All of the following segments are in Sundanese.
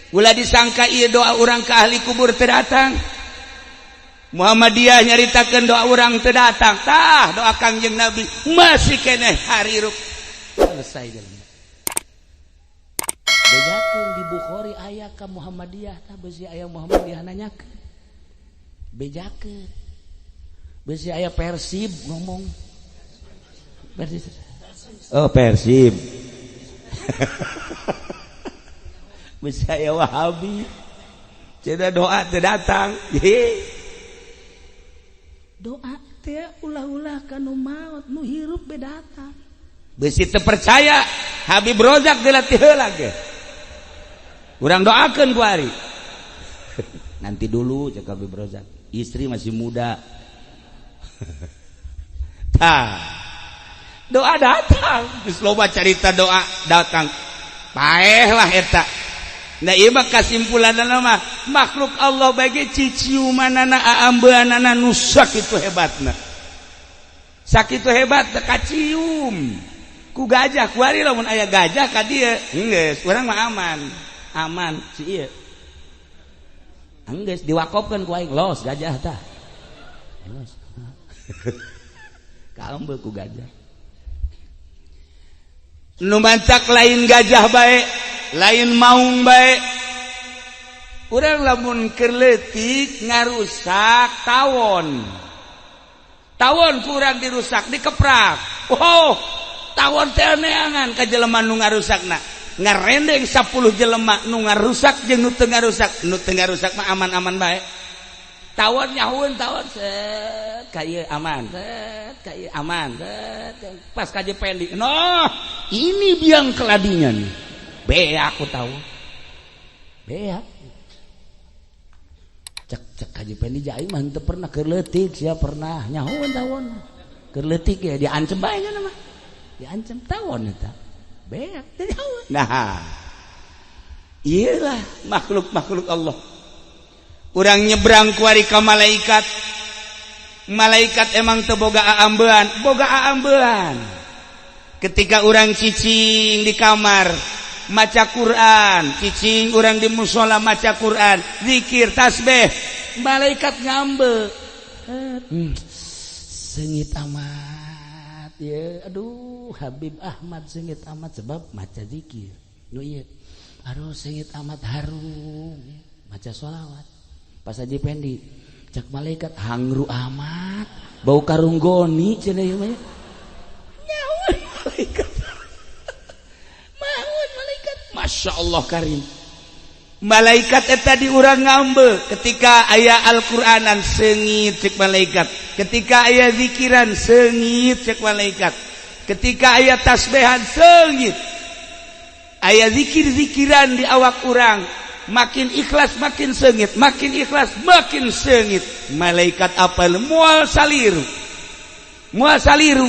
Ulah disangka ieu doa urang ke ahli kubur teu datang. Muhammadiyah nyaritakeun doa urang teu datang. Tah doa Kangjeng Nabi masih keneh harirup. Selesai jalan. Bejakeun di Bukhari aya ka Muhammadiyah tah beusi aya Muhammadiyah nanyakeun. Bejakeun. Beusi aya Persib ngomong. Persib. Oh Persib. Beusi aya Wahabi. Cenah doa teu datang. Doa teh ulah-ulah ka nu maot nu hirup be datang. Beusi teu percaya Habib Rozak dilatih heula ge. Urang doakeun ku ari. Nanti dulu cek Habib Rozak, istri masih muda. Tah. Doa datang, geus loba carita doa datang. Paeh lah eta. Nah ieu mah kasimpulanna mah makhluk Allah bagi ciciumanana aambeanana nu sakitu hebatna. Sakitu hebat teh kacium ku gajah kuari lamun aya gajah ka dieu geus urang mah aman. Aman si ieu. Geus diwakofkeun ku aing los gajah tah. Los. Kaambe ku gajah. Nu mancak lain gajah bae, lain maung bae. Urang lamun keur leutik ngarusak tawon. Tawon kurang dirusak dikeprak. Oh, tawon teh neangan ka jelema nu ngarusakna. Ngarendeng 10 jelema nu ngarusak jeung nu teu ngarusak. Nu teu ngarusak mah aman-aman bae. Tawon nyahueun tawon set ka ieu aman, set ka ieu aman, set pas ka Pendi. Noh, ini biang keladinya nih. Beak aku tahu. Beak. Cek cek Haji Pendi aing mah henteu pernah keur leutik sia pernah nyahueun tawon. Keur leutik ya diancem bae nya mah. Diancem tawon eta. Beak teu nyahueun. Nah, iyalah makhluk-makhluk Allah. Urang nyebrang kuari ka malaikat. Malaikat emang teu boga aambean, boga aambean. Ketika urang cicing di kamar maca Quran, cicing urang di musola maca Quran, zikir, tasbih, malaikat ngambe. Seungit amat ya, aduh Habib Ahmad seungit amat sebab maca zikir. Nu ieu. Aduh seungit amat harum ya, maca sholawat. Pas Haji Pendi cek malaikat hangru amat bau karung goni cenah ieu mah. Nyawa malaikat. Maun malaikat. Masya Allah karim. Malaikat eta di urang ngambe ketika aya Al-Qur'anan seungit cek malaikat, ketika aya zikiran seungit cek malaikat, ketika aya tasbihan seungit, aya zikir-zikiran di awak urang makin ikhlas makin seungit, makin ikhlas makin seungit. Malaikat apal moal saliru, moal saliru.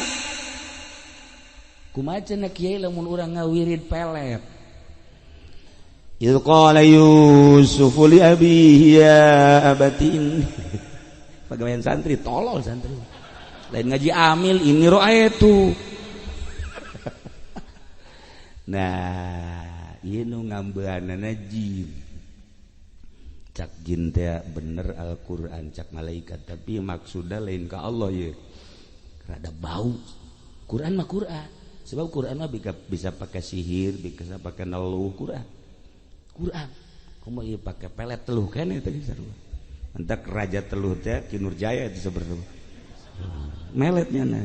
Kumaha cenah kiai lamun urang ngawirid pelet? Idh qala Yusuf li abihi ya abati inni. Pagawean santri tolol santri. Lain ngaji amil ini ro'aitu. Nah, ieu nu ngambeanana jin. Cak jin teh bener Al-Qur'an cak malaikat, tapi maksudna lain ka Allah ye. Rada bau. Quran mah Quran. Sebab Quran mah bisa pakai sihir, bisa pakai neluh Quran. Quran. Kumaha ieu pake pelet teluh keneh teh sarua. Entak raja teluh teh Ki Nurjaya itu sebenarnya. Meletnya na.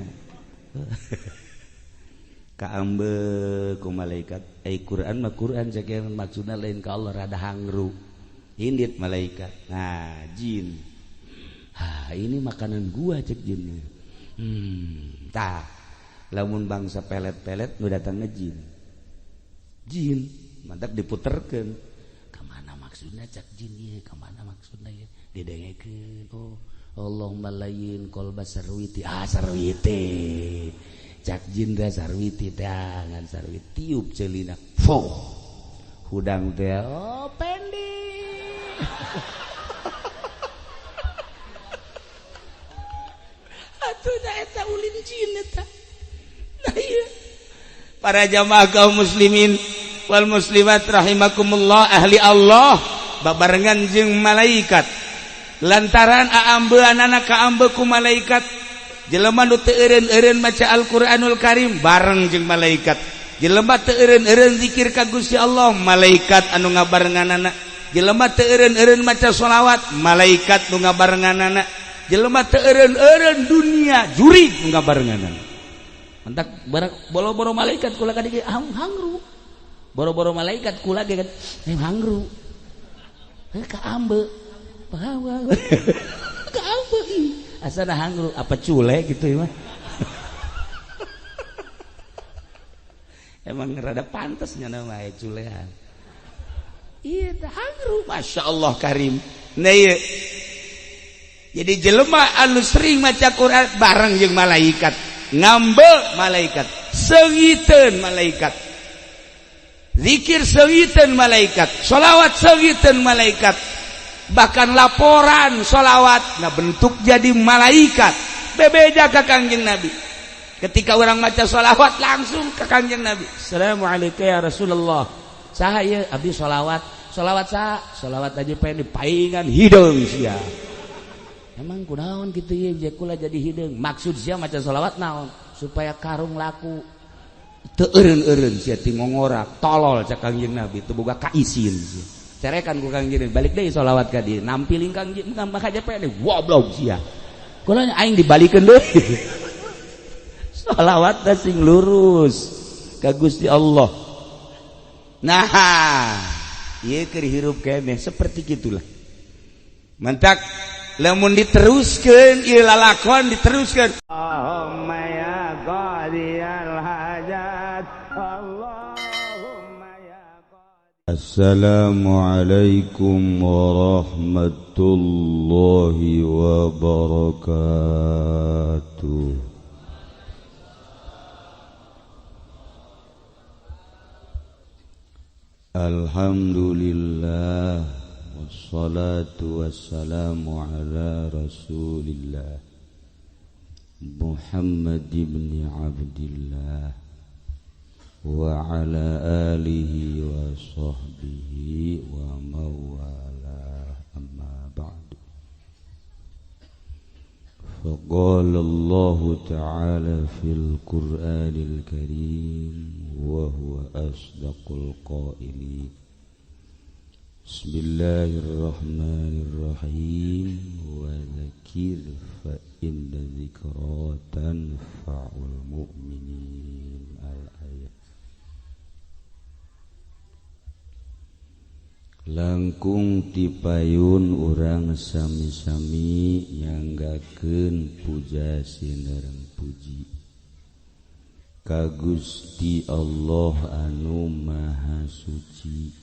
Kaambe ku malaikat, ai Quran mah Quran cek maksudna lain ka Allah rada hangru. Indit malaikat. Nah, jin. Ha, ini makanan gua cek jin. Tah. Lamun bangsa pelet-pelet nu datang ngejin. Jin mantak diputerkeun. Kamana maksudna cak jin ieu? Kamana maksudna ieu? Didengekeun. Oh, Allahumma layyin qalba sarwiti. Ah, sarwiti. Cak jin teh sarwiti teh ngan sarwiti tiup ceulina. Foh. Hudang teh oh Pendi. Atuh da eta ulin jin eta. Nah, iya. Para jamaah kaum muslimin, wal muslimat rahimakumullah, ahli Allah babarengan jeung malaikat. Lantaran aambeanana kaambe ku malaikat. Jelema nu teu eureun-eureun maca Al-Qur'anul Karim bareng jeung malaikat. Jelema teu eureun-eureun zikir ka Gusti Allah, malaikat anu ngabarenganana. Jelema teu eureun-eureun maca sholawat, malaikat nu ngabarenganana. Jelema teu eureun-eureun dunia jurig nu ngabarenganana. Mentak boro-boro malaikat kula ka dieu hangru. Boro-boro malaikat kula ge kan hangru. Ka ambe. Ka ambe ih. Asana hangru apa cule gitu ya mah. Emang rada pantasnya nama culean. Iya hangru, Masya Allah Karim. Nah iya. Jadi jelema anu sering maca Quran bareng jeung malaikat, ngambe malaikat, seungiteun malaikat, zikir seungiteun malaikat, sholawat seungiteun malaikat, bahkan laporan sholawat nah bentuk jadi malaikat. Bebeja ka Kangjeng Nabi. Ketika orang maca sholawat langsung ke Kangjeng Nabi. Assalamualaikum ya Rasulullah. Saha ieu abdi sholawat. Sholawat saha? Sholawat aja pengen dipaingan hideung sia. Emang kunaon kitu ieu je kula jadi hideung. Maksud sia maca sholawat naon? Supaya karung laku. Teu eureun-eureun sia ti ngongorak, tolol cak Kangjeng Nabi teu boga kaisin sia. Carekan ku Kangjeng Nabi, balik deui sholawat ka dieu. Nampiling Kangjeng maka aja pengen goblok sia. Kula aing dibalikeun deui. Sholawat sing lurus ka Gusti Allah. Nah, ieu keur hirup keneh seperti gitulah. Mentak lamun diteruskeun ieu lalakon diteruskeun. Allahumma ya qadiyal hajat, Allahumma ya qadi. Assalamualaikum warahmatullahi wabarakatuh. Alhamdulillah wassalatu wassalamu ala Rasulillah Muhammad ibn Abdillah wa ala alihi wa sahbihi wa mawalah, amma ba'du. Faqala Allah ta'ala fil Qur'anil Karim wa huwa asdaqul qailin. Bismillahirrahmanirrahim. Wa dzakir fa inna dzikra tanfa'ul mu'minin. Al-ayat. Langkung tipayun urang sami-sami nyanggakeun puja sinareng puji ka Gusti Allah anu Maha Suci,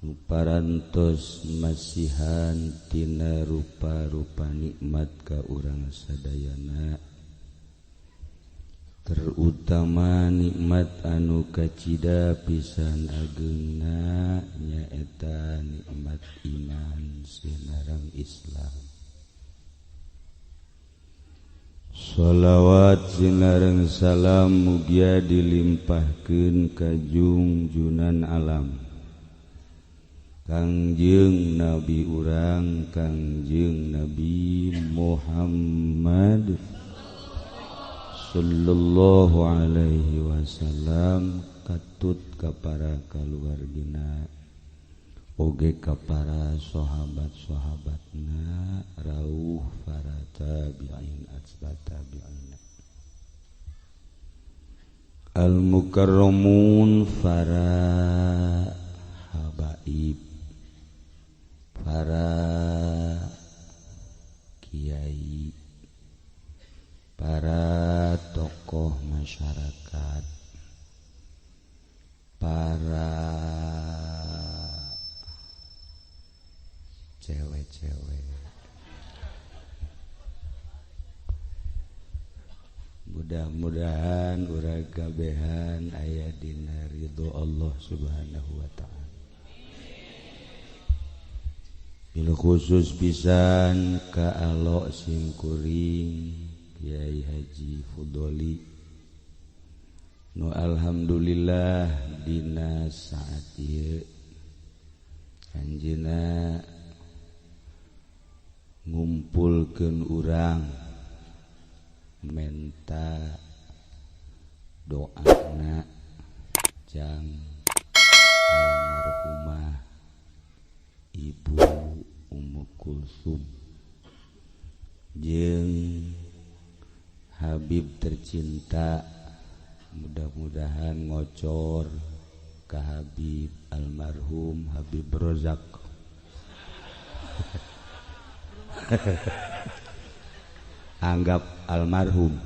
nu parantos masihan tina rupa-rupa nikmat ka urang sadayana, terutama nikmat anu kacida pisan ageungna nyaeta nikmat iman sinareng Islam. Sholawat sinareng salam mugia dilimpahkeun ka jungjunan alam Kangjeng Nabi urang Kangjeng Nabi Muhammad sallallahu alaihi wasallam, katut ka para kaluargina oge ka para sahabat-sahabatna, rauh para tabi'in atba tabi'in, al mukarramun, para habaib, para kiai, para tokoh masyarakat, para cewek-cewek. Mudah-mudahan urang kabehan aya dina ridho Allah Subhanahu wa ta'ala. Bil khusus pisan ka alok simkuring Kiai Haji Fudoli Nu alhamdulillah dina saat ieu anjeunna ngumpulkeun urang menta doana jang almarhumah Ibu Ummu Kulsum jeung Habib tercinta, mudah-mudahan ngocor ke Habib almarhum Habib Rozak. Anggap almarhum.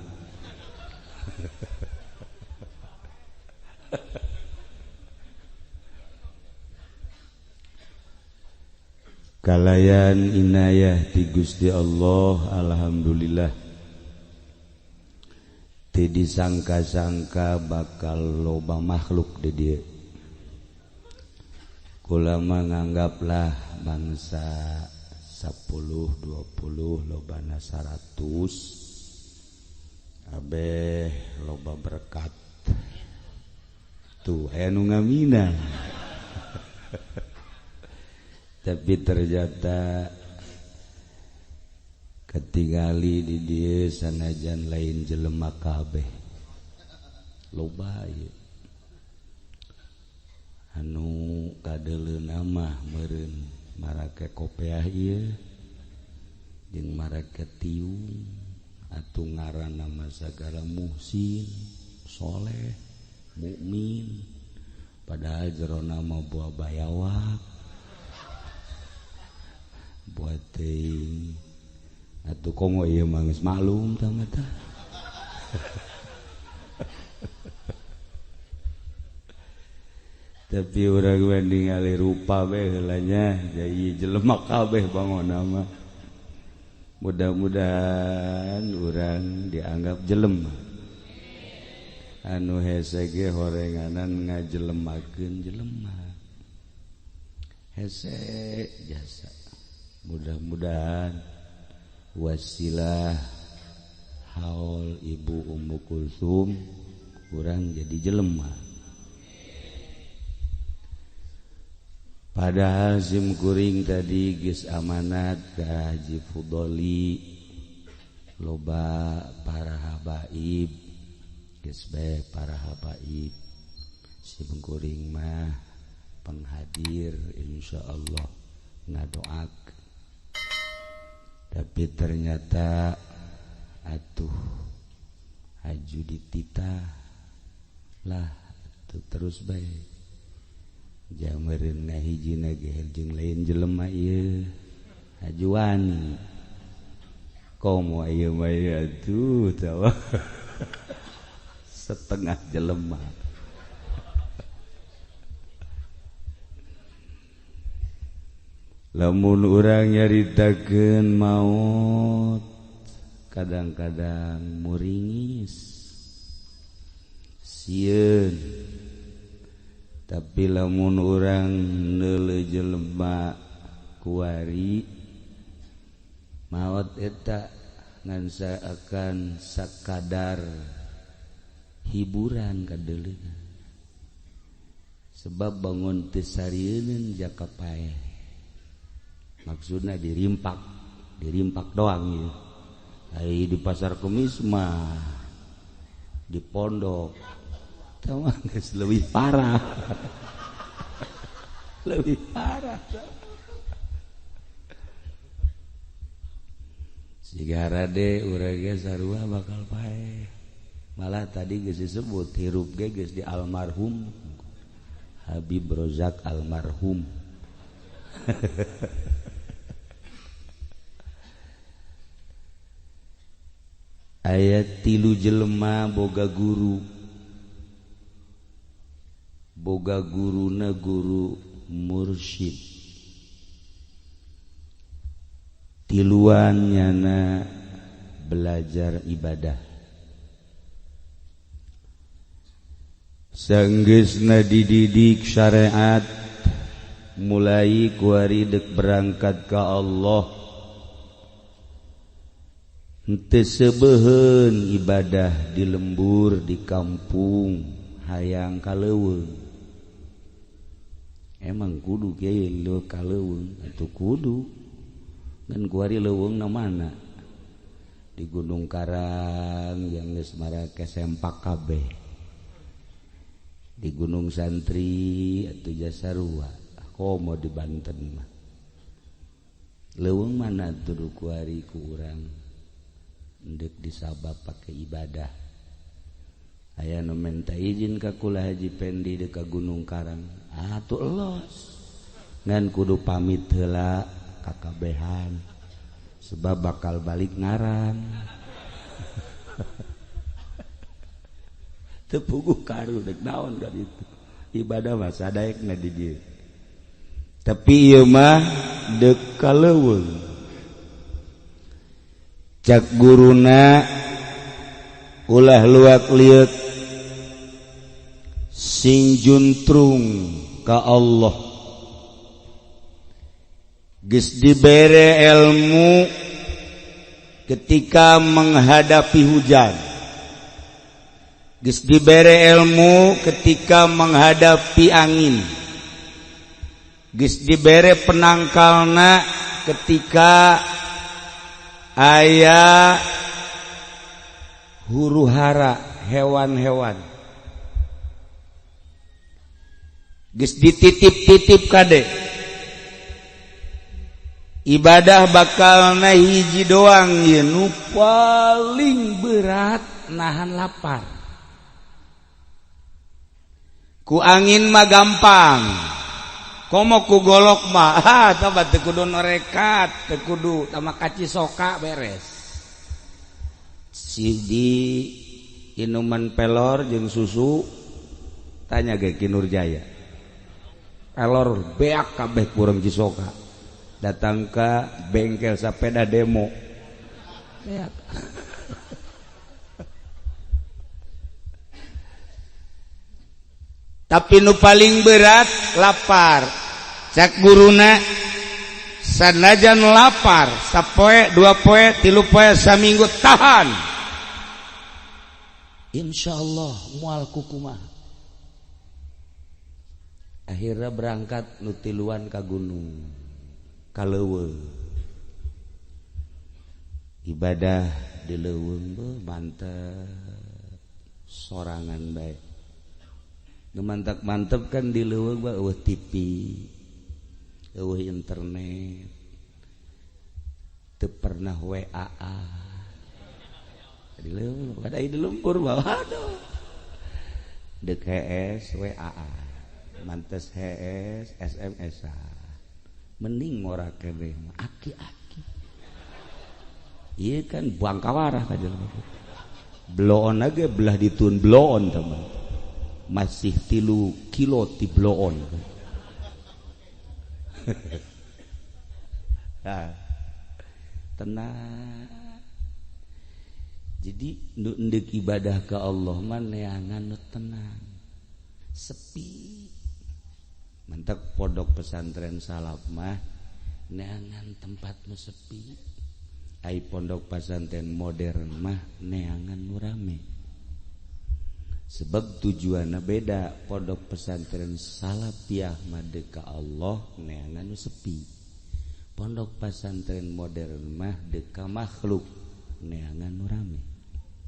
Kalayan inayah ti Gusti Allah, alhamdulillah. Teu disangka-sangka bakal loba makhluk di dieu. Kula mah nganggaplah bangsa 10, 20, lobana 100, abeh loba berkat. Tuh aya nu ngamina. Tapi ternyata ketingali di dieu sanajan lain jelema kabeh loba ieu anu kadeuleuna mah meureun marake kopeah ieu jeung marake tiung atuh ngaranna mah sagala muhsin soleh mukmin padahal jerona mah buah bayawak buat teuing atuh komo ieu mah geus maklum tah mah tah. Tapi urang we ningali rupa we heula nya jadi jelema kabeh bangona mah. Mudah-mudahan urang dianggap jelema. Anu hese ge horenganan ngajelemakeun jelema. Hese jasa. Mudah-mudahan wasilah haul Ibu Ummu Kulsum kurang jadi jelema. Padahal sim kuring tadi geus amanat ka Haji Fudoli loba para habaib geus bae para habaib sim kuring mah penghadir insyaallah ngadoak. Tapi ternyata atuh haju dititah lah atuh terus bae jameureun ngahijina ge jeung lain jelema ieu hajuan komo ieu mah atuh tawa setengah jelema. Lamun urang nyaritakeun maut kadang-kadang muringis sieun, tapi lamun urang neuleuh jelema kuari maut eta ngan akan sakadar hiburan kadeuleuna sebab bangun teu sarieuneun jaka paeh. Maksudnya dirimpak, dirimpak doang ya. Ai di pasar Kemis mah di pondok tah geus leuwih parah. Leuwih parah. Siga rade urang ge sarua bakal paeh. Malah tadi geus disebut hirup ge geus di almarhum Habib Rozak almarhum. Ayat tilu jelema boga guru, boga guruna guru mursyid, tiluan nyana belajar ibadah. Sanggeusna dididik syariat mulai kuari dek berangkat ka Allah henteu seubeuheun ibadah di lembur di kampung. Hayang ka leuweung. Emang kudu kiai leuweung ka leuweung atuh kudu. Ngan kuari leuweung na mana? Di Gunung Karang yang geus marake sempak kabeh. Di Gunung Santri atuh jasarua. Komo di Banten mah. Leuweung mana tuh kuari ku urang endek disabab pake ibadah. Aya nu menta izin ka kula Haji Pendi deuk ka Gunung Karang. Atuh los. Ngan kudu pamit heula ka kabehan. Sebab bakal balik ngaran. Teu puguh karu deuk naon ka ditu. Ibadah mah sadaekna di dieu. Tapi ieu mah deuk ka leuweung. Cak guruna ulah luak lieuk sing juntrung ka Allah. Geus dibere ilmu ketika menghadapi hujan. Geus dibere ilmu ketika menghadapi angin. Geus dibere penangkalna ketika aya huru-hara hewan-hewan. Geus dititip-titip kade. Ibadah bakalna hiji doang ieu nu paling berat nahan lapar. Ku angin mah gampang. Komo ku golok mah, ah coba teu kudu norekat, teu kudu tama kaci soka beres. Sidi inuman pelor jeung susu tanya ge Ki Nurjaya. Pelor beak kabeh kurang cisoka. Datang ke bengkel sepeda demo. Beak. Tapi nu paling berat lapar. Cak guruna sanajan lapar sapoe, dua poe, tilu poe, saminggu tahan. Insyaallah moal kukumaha. Akhirnya berangkat nu tiluan ka gunung, ka leuweung. Ibadah di leuweung beuh mantep sorangan bae. Nu mantep-mantep kan di leuweung mah eueuh TV, eueuh internet, teu pernah WA. Di leuweung pada di lumpur mah aduh. Deuk HS WA. Mantes HS SMS. Mending ngora keneh aki-aki. Ieu kan bangkawarah ka jelema. Bloon ge belah ditun bloon teman. Masih 3 kilo ti bloon. Nah, tenang. Jadi nu endek ibadah ka Allah mah neangan nu tenang, sepi. Mantak pondok pesantren salaf mah neangan tempat nu sepi. Ai pondok pesantren modern mah neangan nu rame. Sebab tujuanna beda. Pondok pesantren salafiyah mah deuk ka Allah neangan nu sepi. Pondok pesantren modern mah deuk ka makhluk neangan nu rame.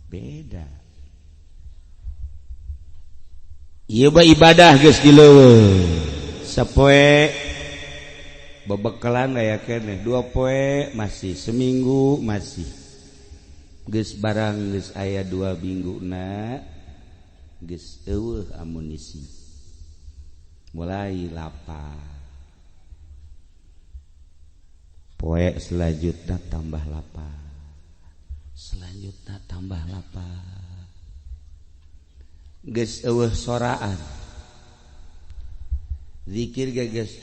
Beda. Ieu mah ibadah geus di leuweung. Sapoe bebekalan aya keneh, 2 poe masih, seminggu masih. Geus barang geus aya 2 mingguna geus eueuh amunisi. Mulai lapar. Poe selanjutna tambah lapar. Selanjutna tambah lapar. Geus eueuh soraan. Zikir ge geus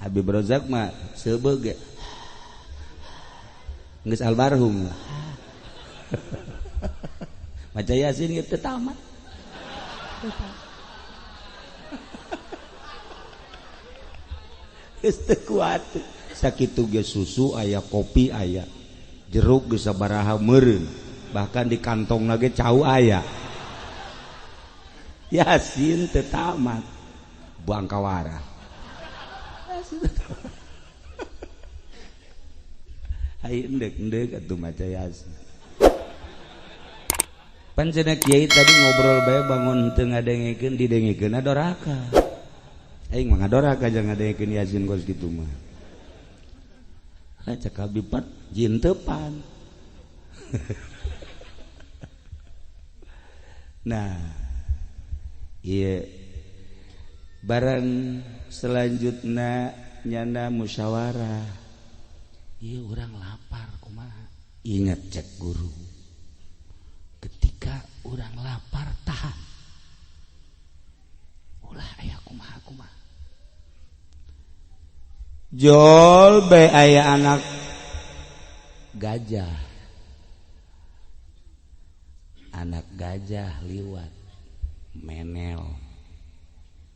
Habib Rozak mah seubeuh ge geus almarhum. Maca Yasin ge teu tamat. Geus teu kuat. Sakitu ge susu aya, kopi aya, jeruk geus sabaraha meureun. Bahkan di kantong lagi cau aya. Yasin teu tamat. Buang kawara. Yasin teu tamat. Ai endek-endek atuh maca Yasin. Pan cenah kiai tadi ngobrol bae bangun teu ngadengekeun didengekeun doraka. Aing mah ngadoraka jangan ngadengekeun Yasin kos kitu mah. Cek Habib jin teupan. Nah, iya barang selanjutnya nyana musyawarah. Iya orang lapar kumaha. Ingat cek guru. Ketika orang lapar tahan. Ulah aya kumaha kumaha. Jol bae aya anak gajah. Anak gajah liwat menel.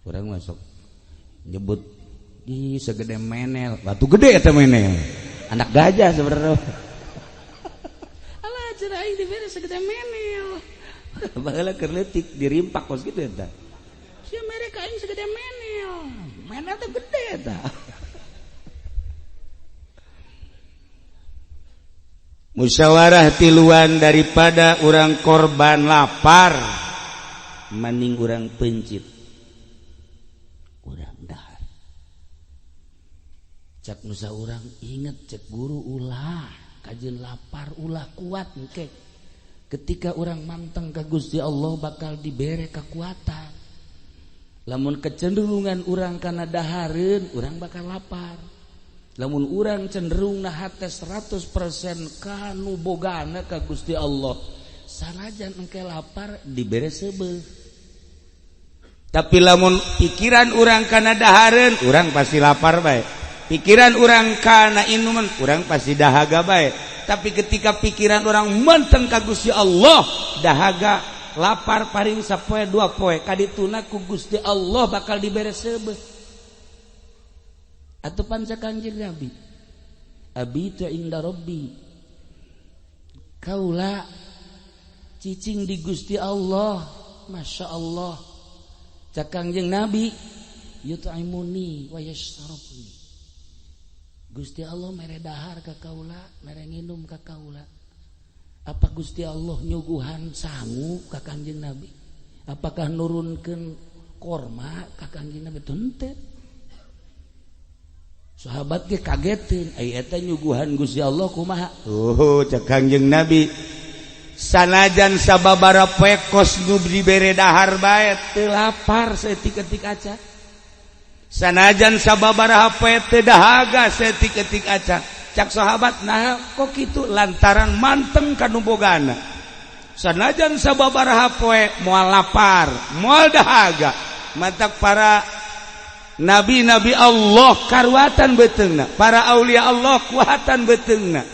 Urang masuk nyebut di segede menel, batu gede eta menel. Anak gajah sebenarnya. Alah cenah aing dibere segede menel. Baheula keur leutik dirimpak kos kitu eta. Sia mere ka aing segede menel. Menel teh gede eta. Musyawarah tiluan daripada orang korban lapar mending orang pencit urang dahar. Cak nusa urang inget cek guru ulah kajeun lapar ulah kuat engke. Ketika orang manteng ka Gusti Allah bakal dibere kekuatan. Lamun kecenderungan urang kana dahareun urang bakal lapar. Lamun urang cenderung na hate 100% kanu bogana ka Gusti Allah sanajan engke lapar dibere seubeuh. Tapi lamun pikiran urang kana dahareun urang pasti lapar bae. Pikiran urang kana inuman urang pasti dahaga bae. Tapi ketika pikiran urang menteng ka Gusti Allah dahaga lapar paring sapoe dua poe kadituna ku Gusti Allah bakal dibere seubeuh. Atau panca Kangjeng Nabi abitu inda rabbi kaula cicing di Gusti Allah. Masya Allah. Cak Kangjeng Nabi yut'imuni wa yashrabuni. Gusti Allah mere dahar ka kaula, mere nginum ka kaula. Apa Gusti Allah nyuguhan sangu ka Kangjeng Nabi? Apakah nurunkeun korma ka Kangjeng Nabi? Henteu. Sahabat ge kagetin, ai eta nyuguhan Gusti Allah kumaha? Oh, cek Kangjeng Nabi sanajan sababara poe kos nu dibere dahar bae teu lapar saeutik-eutik acan. Sanajan sababaraha poe teu dahaga saeutik-eutik acan. Cak sahabat nah kok kitu lantaran manteng ka nu bogana. Sanajan sababaraha poe moal lapar, moal dahaga. Matak para nabi-nabi Allah karuatan beuteungna, para aulia Allah kuatan beuteungna.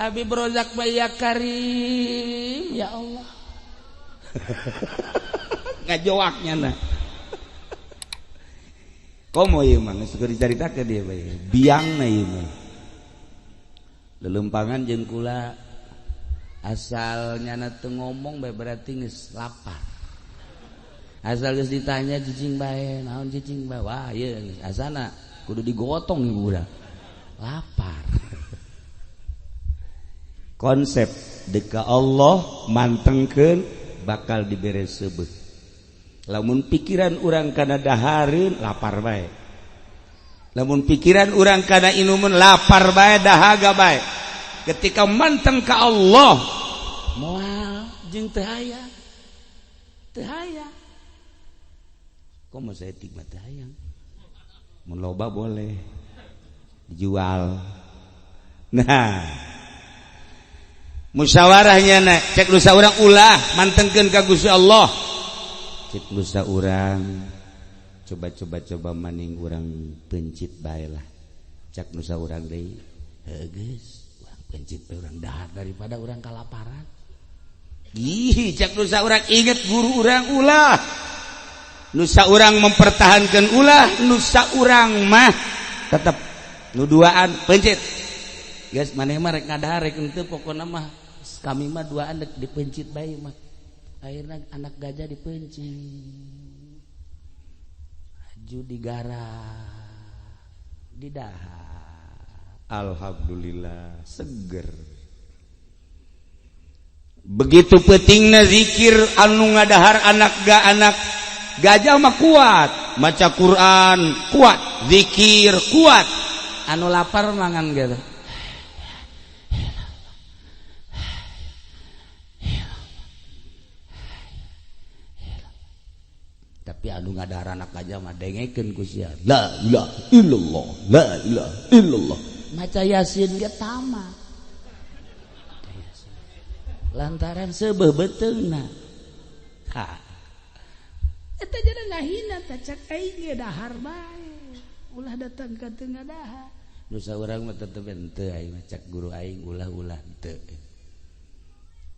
Habib Rozak ya Karim ya Allah. Ngajoaknya nah. Komo ieu mah geus dicaritakeun ieu bae. Biangna ieu mah. Lelempangan jeung kula asal nyana teu ngomong bae berarti geus lapar. Asal geus ditanya cicing bae, naon cicing bae? Wah, ieu geus asana kudu digotong ieu budak. Lapar. Konsep deka Allah mantengkeun bakal dibere seubeuh. Lamun pikiran urang kana dahareun lapar bae. Lamun pikiran urang kana inumun lapar bae dahaga bae. Ketika manteng ka Allah moal jeung teu aya. Teu aya. Komo saeutik mah teu hayang. Mun loba boleh dijual. Nah, musyawarahnya na cek dosa urang ulah mantengkeun ka Gusti Allah. Cek dosa urang coba-coba maning urang pencit bae lah. Cek dosa urang deui heuh geus urang pencit bae urang dahar daripada urang kalaparan. Ih, cek dosa urang inget guru urang ulah. Nusa urang mempertahankan ulah, nusa urang mah tetep nu duaan pencit. Guys, maneh mah rek ngadahar rek henteu pokona mah Kami mah dua anak dipencit bae mah. Akhirnya anak gajah dipencit. Aju digarah, didahar. Alhamdulillah seger. Begitu pentingna zikir anu ngadahar anak gajah mah kuat, maca Quran kuat, zikir kuat. Anu lapar mangan gitu. Tapi anu ngadahar anak gajah mah dengekeun ku sia. La ilaha illallah, la ilaha illallah. Maca Yasin ge tamat. Lantaran seubeuh beuteungna. Ha. Eta jadi ngahina tah cak aing ge dahar bae. Ulah datang ka teu ngadahar. Nu saurang mah tetep henteu aing mah cak guru aing ulah-ulah henteu.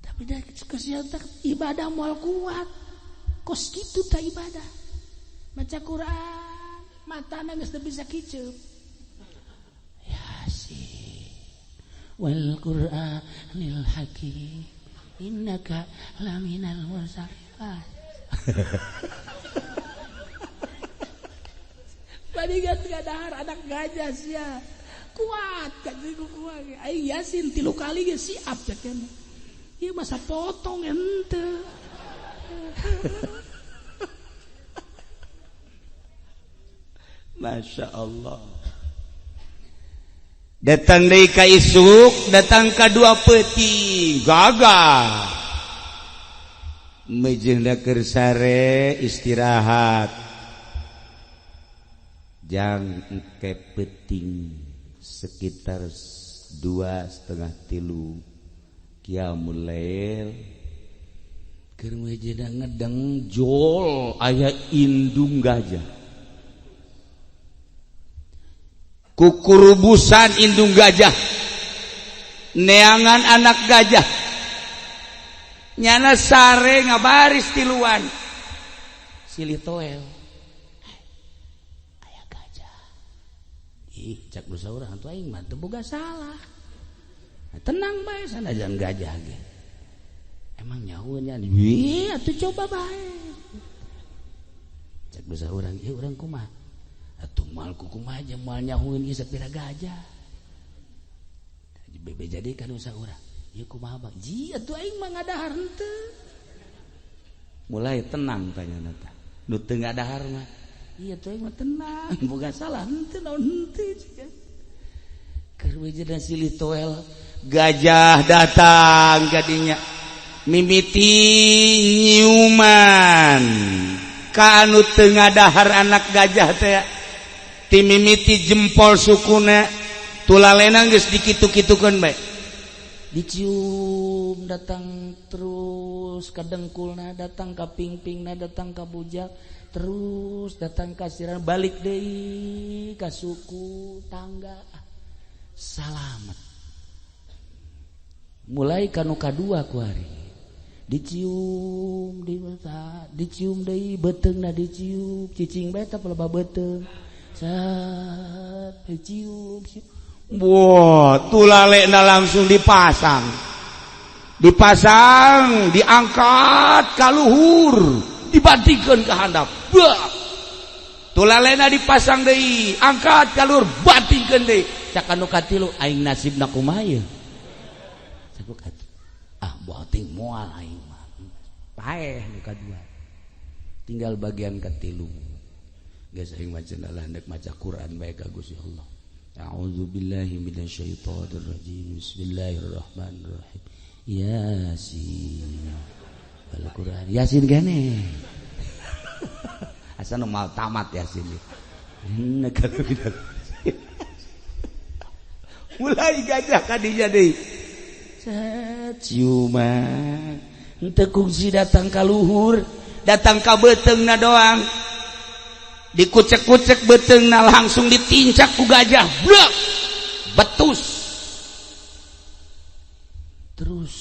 Tapi da kasihan tah ibadah moal kuat. Kos kitu tah ibadah. Maca Quran, matana geus teu bisa kiceup. Yasin wal Qur'anil Hakim innaka laminal mursalin. Badigat ngadahar anak gajah sia. Kuat cak kuat. Aing Yasin 3 kali ge siap cak cenah. Ieu masa potong henteu. Masya Allah. Datang deui ka isuk, datang ka dua peuting, gagah. Mejeuna keur sare istirahat. Jang engke peuting sekitar 2:30 3 qiyamul lail. Keur mejeuna ngedeng jol aya indung gajah. Kukurubusan indung gajah, neangan anak gajah, nyana sare ngabaris tiluan, silih toel, aya gajah, ih cak dosa urang atuh aing mah teu boga salah, tenang bae sanajan gajah ge, emang nyaho nya, wih atuh coba bae, cak dosa urang, ieu urang kumaha? Atuh moal kumaha aja moal nyahueun ieu sapira gajah. Bebe jadi ka dosa urang. Ieu kumaha bang? Ji atuh aing mah ngadahar henteu. Mulai tenang tanya tah. Nu teu ngadahar mah. Ieu atuh aing mah tenang, boga salah henteu naon henteu. Keur wejeuna silih toel gajah datang kadinya. Mimiti nyiuman ka anu teu ngadahar anak gajah teh. Timimiti jempol sukuna tulalena geus dikitu-kitukeun bae. Dicium datang terus ka dengkulna, datang ka pingpingna, datang ka bujang, terus datang ka sirah, balik deui ka suku tangga. Salamet. Mulai ka nu kadua kuari. Dicium di mata, dicium deui beuteungna dicium, cicing bae teh pelebah beuteung. Sat, cium, cium. Wah, tulalekna langsung dipasang. Dipasang, diangkat ka luhur, dibantingkeun ka handap. Bah. Tulalekna dipasang deui, angkat ka luhur, bantingkeun deui. Cak anu katilu aing nasibna kumaha ieu? Cak nu katilu. Ah, boting moal aing mah. Paeh nu kadua. Tinggal bagian katilu. Geus aing maca lah hendak maca Quran bae ka Gusti Allah. A'udzubillahi minasyaitonir rajim. Bismillahirrahmanirrahim. Yasin. Wal Quran. Yasin kene. Asa nu mal tamat Yasin. Mulai gajah kadinya deui. Ciuman. Henteu kungsi datang ka luhur, datang ka beuteungna doang. Dikucek-kucek beuteungna langsung ditincak ku gajah. Blek. Betus. Terus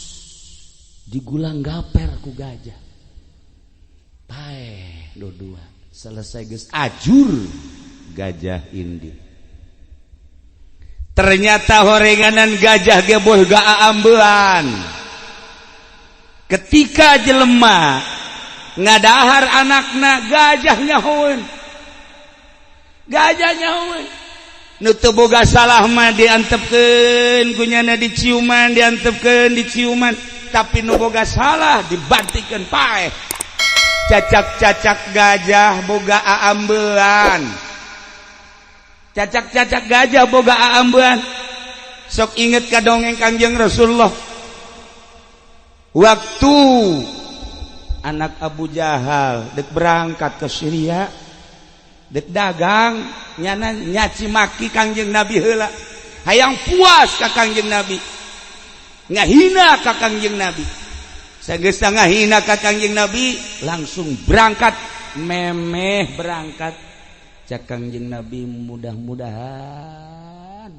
digulang gaper ku gajah. Paeh dua-dua. Selesai geus ajur gajah indi. Ternyata horenganan gajah geboh ga aambean. Ketika jelema ngadahar anakna, gajah nyahoeun, gajah nyahoeun. Nu teu boga salah mah diantepkeun ku nyana, diciuman, diantepkeun, diciuman, tapi nu boga salah dibantikeun, paeh. Cacak-cacak gajah boga aambean, cacak-cacak gajah boga aambean. Sok inget ka dongeng Kangjeng Rasulullah waktu anak Abu Jahal dek berangkat ke Syria, dek dagang. Nyana nyaci maki Kangjeng Nabi heula, hayang puas ka Kangjeng Nabi, ngahina ka Kangjeng Nabi. Sageus ngahina ka Kangjeng Nabi, langsung berangkat. Memeh berangkat, cak Kangjeng Nabi, "Mudah-mudahan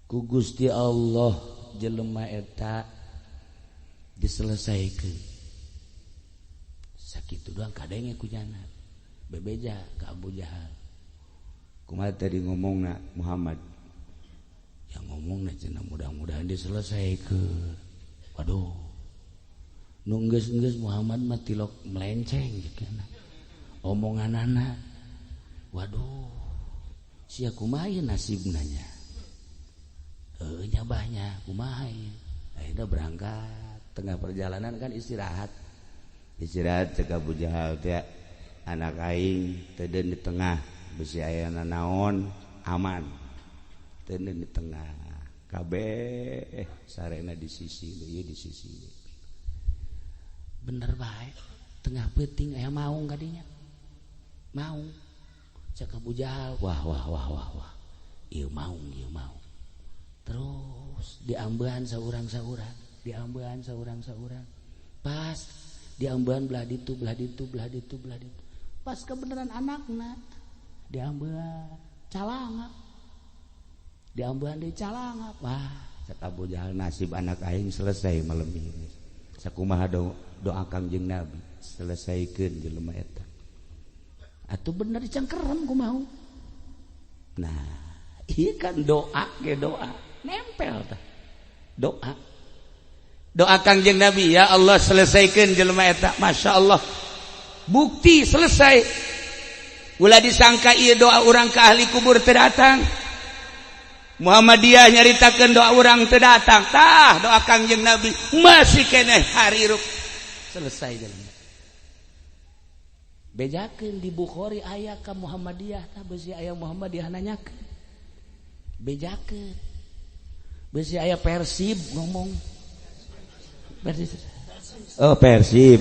ku Gusti Allah jelema eta diselesaikan." Sakitu doang kadenge ku nyana, bebeja ke Abu Jahal. Kumaha tadi ngomongna Muhammad? Yang ngomong cenah mudah-mudahan diselesaikan. Waduh, nu geus-geus Muhammad mah tilok melenceng gitu omongan anak. Waduh, sia, kumaha nasibna nya? Heuh nya, bahnya kumaha ieu? Akhirnya berangkat, tengah perjalanan kan istirahat, istirahat. Cek Abu Jahal teh, "Anak aing teden di tengah, bisi aya naon, aman, teden di tengah." Kabeh sarena di sisi ieu, di sisi. Bener bae, tengah peuting aya maung kadinya, maung. Cek Abu Jahal, "Wah, wah, wah, wah, wah, ieu maung, ieu maung." Terus diambean saurang-saurang, diambean saurang-saurang, pas diambean belah ditu, belah ditu, belah ditu, belah ditu, pas kebenaran anakna diambean, calangap, diambean di calangap. Wah, cek Abu Jahal, "Nasib anak aing selesai malam ini. Sakumaha do doa Kangjeng Nabi, selesaikan jelema eta." Atuh bener, dicangkerem ku mau. Nah, iya kan, doa ke doa nempel tah. Doa doa Kangjeng Nabi, "Ya Allah, selesaikan jelema eta." Masya Allah, bukti selesai. Ulah disangka iya doa orang ke ahli kubur teu datang. Muhammadiyah nyaritakan doa orang teu datang. Tah, doa Kangjeng Nabi masih keneh harirup, Selesai jelema. Bejakeun di Bukhari aya ka Muhammadiyah tah, besi aya Muhammadiyah nanyakeun. Bejakeun. Besi aya Persib ngomong. Persib. Oh, Persib.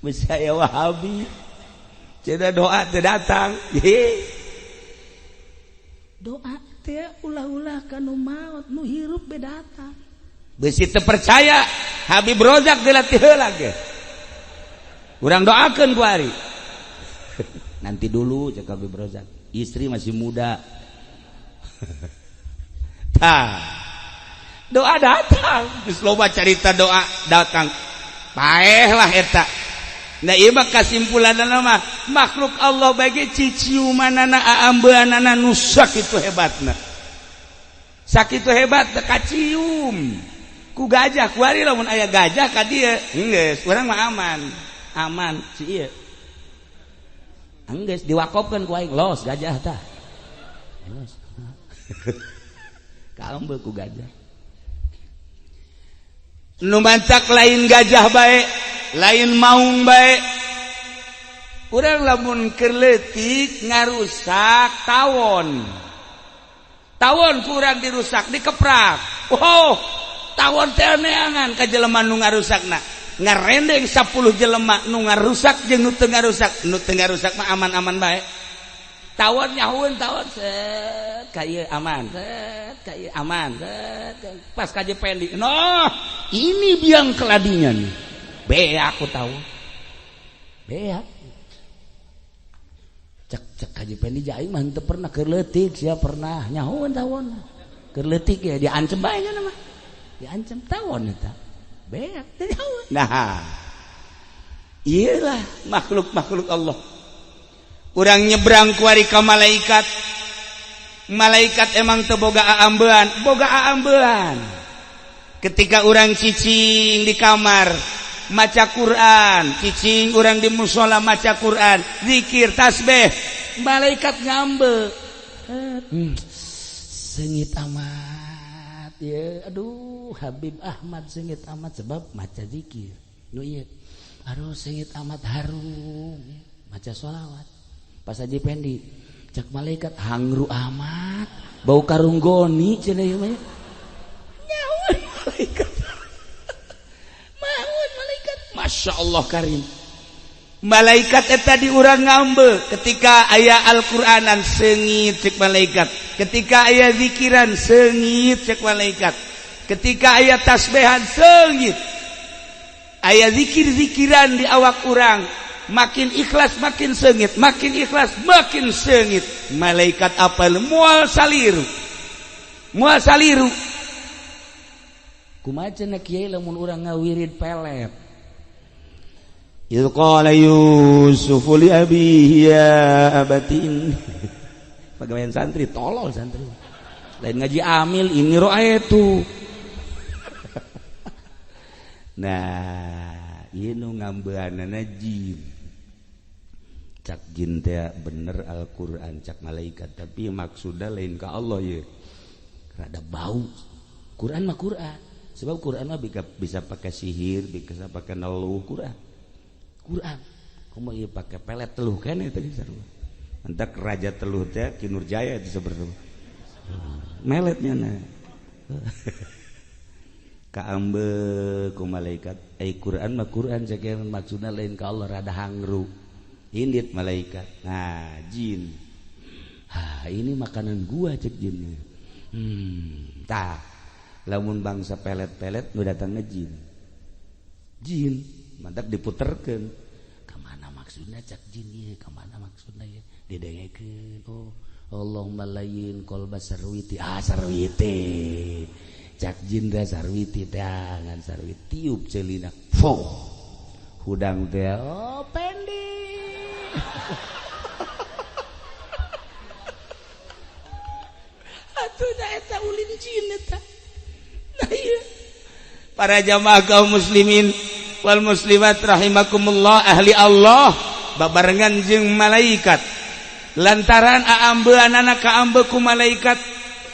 Besi aya Wahabi. Cenah doa teu datang. Doa teh ulah-ulah ka nu maot, nu hirup be datang. Besi teu percaya, Habib Rozak dilatih heula ge. Urang doakeun ku ari. "Nanti dulu," cek Habib Rozak. "Istri masih muda." Tah. Doa datang. Geus loba carita doa datang. Paeh lah eta. Nah, ieu mah kasimpulanna mah makhluk Allah bagi ciciumanana, aambeanana nu sakitu hebatna. Sakitu hebat kacium ku gajah. Kuari lamun aya gajah ka dieu, geus urang mah aman. Aman si ieu. Enggeus diwakofkeun ku aing, los gajah tah. Los. Kaambe ku gajah. Nu mancak lain gajah bae, lain maung bae. Urang lamun keur leutik ngarusak tawon. Tawon kurang dirusak, dikeprak. Oh, tawon teh neangan ka jelema nu ngarusakna. Ngarendeng 10 jelema, nu ngarusak jeung nu teu ngarusak. Nu teu ngarusak mah aman-aman bae. Tawon nyahueun, tawon set ka ieu aman, set ka ieu aman, set pas ka Pendi. Noh, ini biang keladinya nih. Be aku tahu. Beak. Cek cek Haji Pendi, aing mah henteu pernah, keur leutik sia pernah nyahoeun tawon. Keur leutik ya diancem bae nya mah. Diancem tawon eta. Beak teu nyahoeun. Nah, iyalah makhluk-makhluk Allah. Urang nyebrang kuari ka malaikat. Malaikat emang teu boga aambean, boga aambean. Ketika urang cicing di kamar maca Quran, cicing urang di musola maca Quran, zikir, tasbih, malaikat ngambe. Seungit amat ya, aduh Habib Ahmad seungit amat sebab maca zikir. Nu ieu, aduh seungit amat harum ya, maca sholawat. Pas Haji Pendi cek malaikat hangru amat, bau karung goni cenah ieu mah. Nyaun malaikat. Maun malaikat. Masya Allah karim. Malaikat eta di urang ngambe ketika aya Al-Qur'anan seungit cek malaikat, ketika aya zikiran seungit cek malaikat, ketika aya tasbihan seungit, aya zikir-zikiran di awak urang makin ikhlas makin seungit, makin ikhlas makin seungit. Malaikat apal moal saliru, moal saliru. Kumaha cenah kiai lamun urang ngawirid pelet? Idh qala Yusuf li abihi ya abati inni. Pagawean santri tolol santri. Lain ngaji amil ini ro'aitu. Nah, ieu nu ngambeanana jin. Cak jin teh bener Al-Qur'an cak malaikat, tapi maksudna lain ka Allah ye. Rada bau. Quran mah Quran. Sebab Quran mah bisa pakai sihir, bisa pakai neluh Quran. Quran kumaha ieu pake pelet teluh keneh teh sarua. Entak raja teluh teh Ki Nurjaya itu sebenarnya. Meletnya na. Kaambe ku malaikat, ai Quran mah Quran cek maksudna lain ka Allah rada hangru. Indit malaikat. Nah, jin. Ha, ini makanan gua cek jin. Tah. Lamun bangsa pelet-pelet nu datangna jin. Jin mantap diputerkeun. Kamana maksudna cak jin ieu, kamana maksudna ieu? Didengekeun. Oh, Allahumma layyin qalba sarwiti. Ah, sarwiti. Cak jin teh sarwiti teh ngan sarwiti tiup celina. Foh. Hudang teh oh pendi. Atuh da eta ulin jin eta. Nah ieu. Para jamaah kaum muslimin wal muslimat rahimakumullah, ahli Allah babarengan jeung malaikat. Lantaran aambeanana kaambe ku malaikat,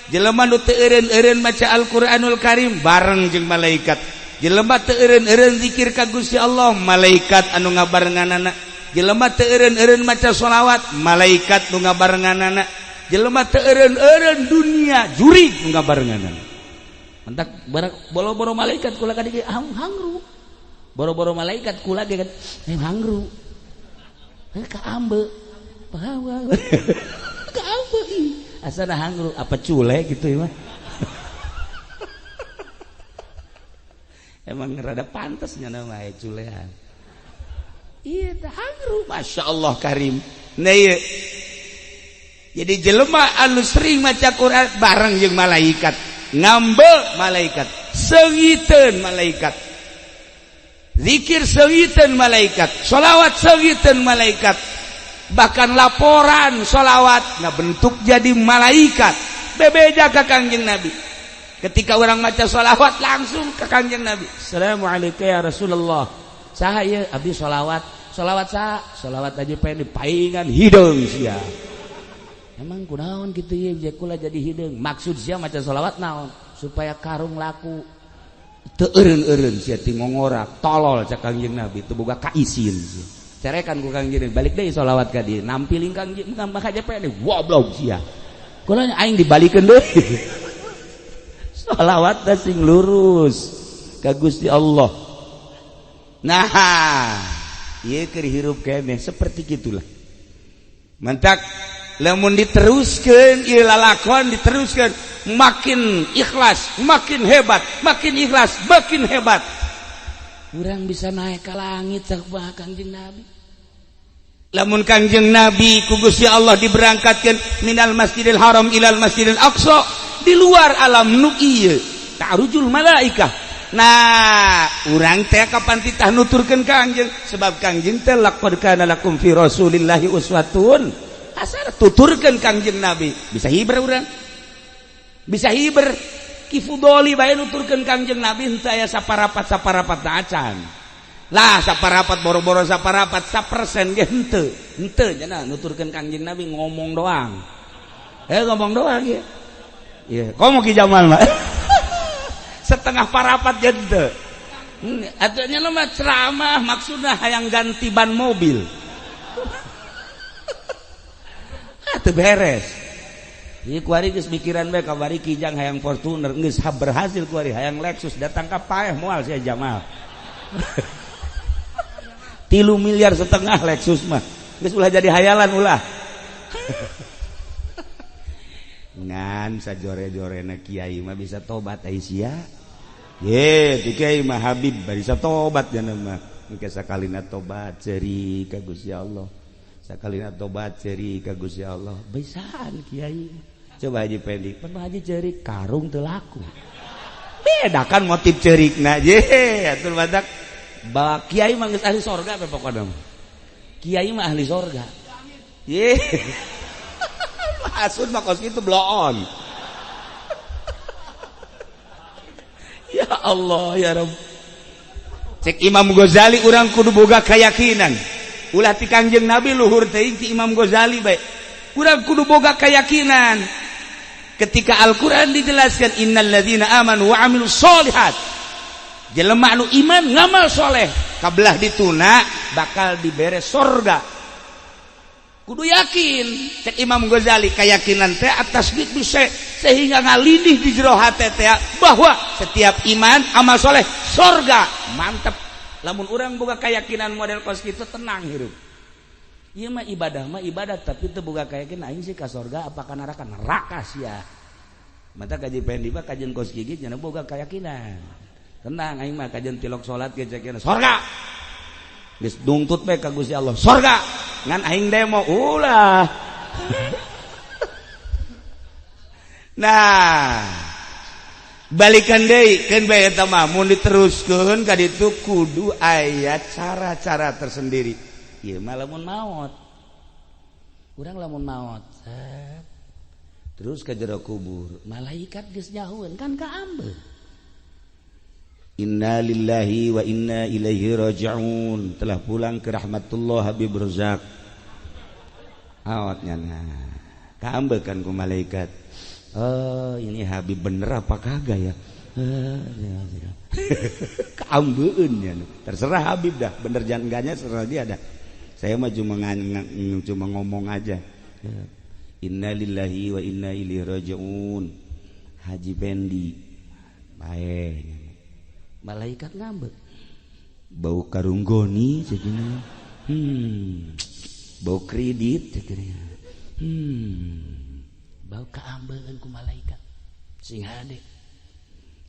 jelema nu teu eureun-eureun maca Al-Qur'anul Karim bareng jeung malaikat, jelema teu eureun-eureun zikir ka Gusti Allah malaikat anu ngabarenganana, jelema teu eureun-eureun maca sholawat malaikat nu ngabarenganana, jelema teu eureun-eureun dunia jurig nu ngabarenganana. Mentak boro-boro malaikat kula ka dieu hangru. Boro-boro malaikat kula ge kan hangru. Kaambe. Kaambe ih. Asana hangru apa cule gitu ya mah. Emang rada pantasnya nama culean. Iya tah hangru Masya Allah karim. Nah iya. Jadi jelema anu sering maca Quran bareng jeung malaikat, ngambe malaikat, seungiteun malaikat, zikir seungiteun malaikat, sholawat seungiteun malaikat, bahkan laporan sholawat ngabentuk jadi malaikat. Bebeja ka Kangjeng Nabi. Ketika orang maca sholawat langsung ke Kangjeng Nabi. Assalamualaikum ya Rasulullah. Saha ieu abdi sholawat. Sholawat saha? Sholawat aja pengen dipaingan hideung sia. Emang kunaon kitu ieu je kula jadi hideung. Maksud sia maca sholawat naon? Supaya karung laku. Teu eureun-eureun sia ti ngongorak, tolol cak Kangjeng Nabi teu boga kaisin sia. Carekan ku Kangjeng Nabi, balik deui sholawat ka dieu. Nampiling Kangjeng maka JP goblok sia. Kula aing dibalikeun deui. Sholawat teh sing lurus ka Gusti Allah. Nah, ieu keur hirup keneh seperti gitulah. Mentak lamun diteruskeun ieu lalakon diteruskeun makin ikhlas, makin hebat, makin ikhlas, makin hebat. Urang bisa naik ke langit sabah Kangjeng Nabi. Lamun Kangjeng Nabi ku Gusti Allah diberangkatkeun minal Masjidil Haram ilal Masjidil Aqsa di luar alam nu ieu ta'rujul malaikah. Nah, urang teh kapan titah nuturkeun Kangjeng sebab Kangjeng teh laqad kana lakum fi Rasulillahi uswatun hasanah, tuturkeun Kangjeng Nabi bisa hiber urang. Bisa hiber. Ki Fudoli bae nuturkeun Kangjeng Nabi henteu aya saparapat-saparapat acan. Lah saparapat boro-boro saparapat sapersen ge henteu. Henteu cenah nuturkeun Kangjeng Nabi ngomong doang. Ngomong doang ya. Iya, komo Ki Jamal mah. Setengah parapat ge henteu. Atuh nya mah ceramah maksudna hayang ganti ban mobil. Teu beres. Ieu kuari geus mikiran bae kabari Kijang hayang Fortuner geus berhasil kuari hayang Lexus datang ka paeh moal sia Jamal. 3,5 miliar Lexus mah. Geus ulah jadi hayalan ulah. Ngan sajore-jorena kiai mah bisa tobat ai sia. Ye, ti kiai mah Habib bisa tobat jana mah. Engke sakalina tobat ceuri ka Gusti Allah. Sakalina tobat ceuri ka Gusti Allah. Bisaan kiai. Coba Haji Pendi, pan Haji ceurik karung teu laku. Beda kan motif ceurikna je, atuh badak. Bawa kiai mah geus ahli sorga pe pokona mah. Kiai mah ahli sorga. Ye. Hasud mah kos kitu bloon. Ya Allah ya Rabb. Cek Imam Ghazali urang kudu boga keyakinan. Ulah ti Kangjeng Nabi luhur teuing ti Imam Ghazali bae. Urang kudu boga keyakinan. Ketika Al-Qur'an dijelaskan innalladzina amanu wa amilus sholihat. Jelema anu iman ngamal soleh kabelah dituna bakal dibere sorga. Kudu yakin. Cek Imam Ghazali keyakinan teh atas bisa sehingga ngalindih di jero hate teh bahwa setiap iman amal soleh sorga. Mantep. Lamun urang boga keyakinan model kos kitu tenang hirup. Ieu mah ibadah tapi teu boga keyakinan aing sih ka sorga apa ka neraka? Neraka sia. Mata kaji Pendi mah kajian kos gigit nya boga keyakinan. Tenang aing mah kajian tilok salat ge cekeun sorga. Geus dungtut bae ka Gusti Allah sorga. Ngan aing demo ulah. Nah, balikan deui keun bae eta mah mun diteruskeun ka ditu kudu aya cara-cara tersendiri. Ieu mah lamun maot. Urang lamun maot, terus ka jero kubur, malaikat geus nyahueun kan kaambeun. Inna lillahi wa inna ilaihi raji'un. Telah pulang ke rahmatullah Habib Razak. Awatnya nah. Kaambekan ku malaikat. Oh, ini Habib bener apa kagak ya? Kaambeun nya. Terserah Habib dah, bener jangan enggaknya terserah dia dah. Saya mah cuma ngomong aja. Inna lillahi wa inna ilaihi raji'un. Haji Pendi. Bae. Malaikat ngambek. Bau karung goni cekina. Bau kredit cekina. Bau kaambeun ku malaikat. Sing hade.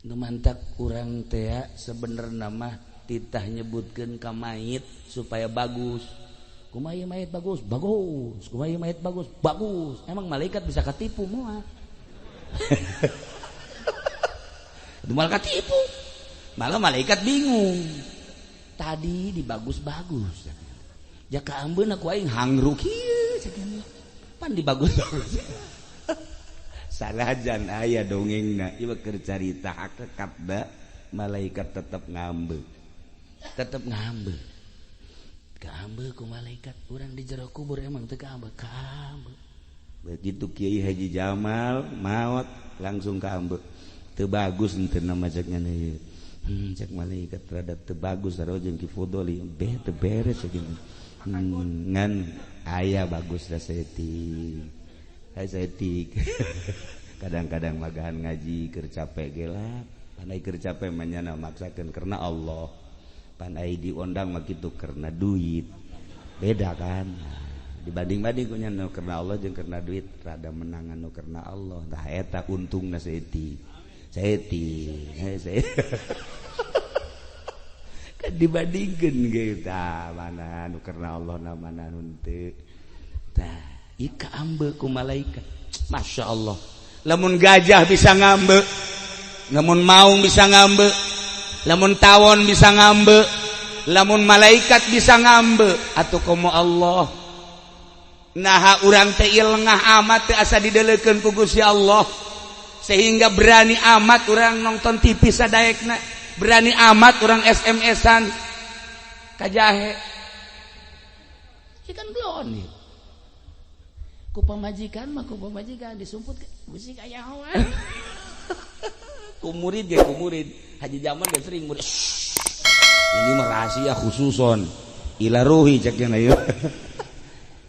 Nu mantak urang teh sebenarna mah titah nyebutkeun ka mayit supaya bagus. Kumaha ieu mayit bagus? Bagus. Kumaha ieu mayit bagus? Bagus. Emang malaikat bisa katipu moal? Itu malah katipu. Malah malaikat bingung. Tadi dibagus-bagus. Jaka ambeun aku aing hangru kieu cenah. Pan dibagus-bagus. Sanajan aya dongengna ieu keur carita hakikat da malaikat tetep ngambeu. Tetep ngambeu. Kaambeun ku malaikat urang di jero kubur emang teu kaambeun, kaambeun. Begitu Kiai Haji Jamal maot langsung kaambeun. Teu bagus henteu nama cek ngene ieu. Cek malaikat rada teu bagus sarua jeung Ki Fudoli beh teu beres cek ngan aya bagus da saeutik. Aya saeutik. Kadang-kadang magahan ngaji keur capek ge lah, pan ai keur capek mah nyana maksakeun karena Allah. Pan ai diondang mah kitu karena duit. Beda kan? Dibanding-banding ku nya nu karena Allah jeung karena duit rada menangan nu karena Allah. Tah eta untungna saeutik. Saeutik. Kan dibandingkeun ge tah mana nu karena Allah na mana nu henteu. Tah ieu kaambeuk ku malaikat. Masya Allah. Lamun gajah bisa ngambek, lamun maung bisa ngambek, lamun tawon bisa ngambek, lamun malaikat bisa ngambek, atuh komo Allah. Naha urang teh lengah amat teh asa didelekeun ku Gusti Allah. Sehingga berani amat orang nonton TV sadaekna, berani amat orang SMS-an kajahe. Ikan belon nih. Ku pamajikan mah, ku pamajikan disumput musik aya hawan. Ku murid ge, ku murid. Haji Jamal ge sering murid. Ini mah rahasia khususon. Ila ruhi cek nya.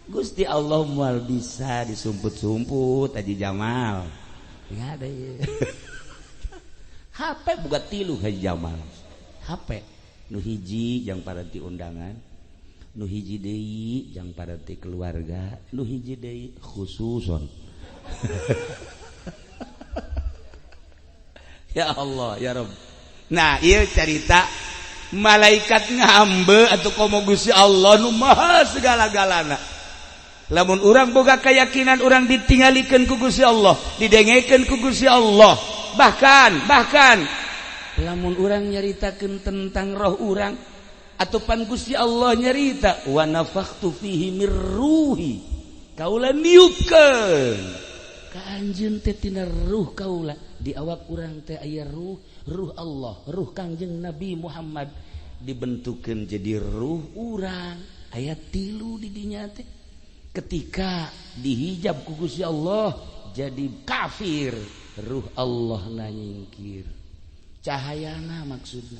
Gusti Allah moal bisa disumput-sumput Haji Jamal. Enggak ada ya. HP buka tilu Haji Jamal. HP nu hiji jang paranti undangan, nu hiji deui jang paranti keluarga, nu hiji deui khususon. Ya Allah ya Rabb. Nah, ieu carita malaikat ngambe atau komo Gusti Allah nu maha segala-galana. Lamun urang boga keyakinan urang ditinggalikeun ku Gusti Allah, didengekeun ku Gusti Allah. Bahkan lamun urang nyaritakeun tentang roh urang atupan Gusti Allah nyarita wa nafakhtu fihi mir ruhi. Kaula niupkeun ka anjeun teh tina ruh kaula. Di awak urang teh aya ruh, ruh Allah, ruh Kangjeng Nabi Muhammad dibentukeun jadi ruh urang. Aya tilu di dinya teh. Ketika dihijab ku Gusti Allah jadi kafir, ruh Allah na nyingkir. Cahayana maksudna.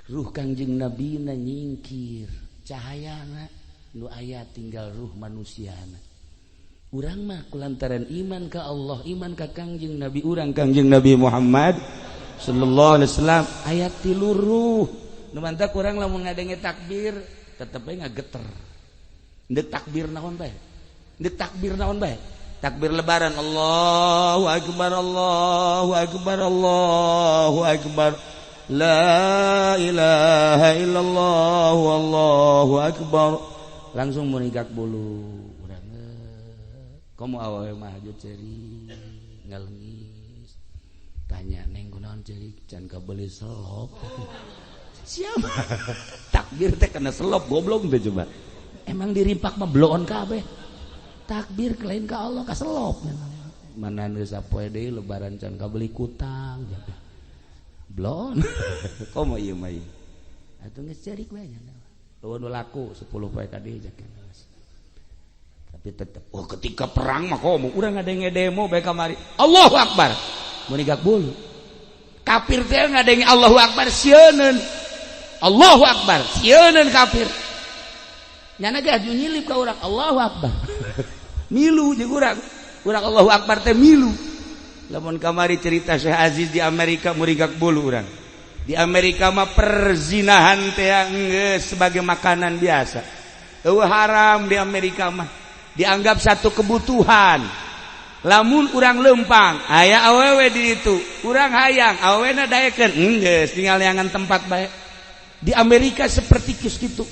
Ruh Kangjeng Nabi na nyingkir. Cahayana nu aya tinggal ruh manusiana. Urang mah kulantaran iman ka Allah, iman ka Kangjeng Nabi urang Kangjeng Nabi Muhammad sallallahu alaihi wasallam aya tilu ruh. Nu mantak urang lamun ngadenge takbir tetep bae ngageter. Ndek takbir naon bae? Ndek takbir naon bae? Takbir lebaran Allahu akbar Allahu akbar Allahu akbar la ilaha illallah wallahu akbar. Langsung munigak bulu urang. Komo awewe mah hajut ceri ngalengis. Tanya neng kunaon ceri can kabeli selop. Siapa? Takbir teh kena selop goblok teh coba. Emang dirimpak mah bloon kabeh. Takbir lain ka Allah ka selop. Mana geus sapoe deui lebaran can kabeli kutang. Bloon. Komo ieu mah ieu. Atuh geus cerik bae nya. Eueuh nu laku 10 poe ka dieu Tapi tetep oh ketika perang mah komo urang ngadenge demo bae kamari. Allahu akbar. Munigak bulu. Kafir teh ngadenge Allahu akbar sieuneun. Allahu akbar sieuneun kafir. Nyana ge aju nyilip ka urang Allahu akbar. Milu jeung urang. Urang Allahu akbar teh milu. Lamun kamari cerita Syekh Aziz di Amerika murigak bulu urang. Di Amerika mah perzinahan teh geus sebagai makanan biasa. Eueuh haram di Amerika mah. Dianggap satu kebutuhan. Lamun urang lempang aya awewe di ditu, urang hayang awewena daekeun geus tinggal neangan tempat bae. Di Amerika seperti kitu.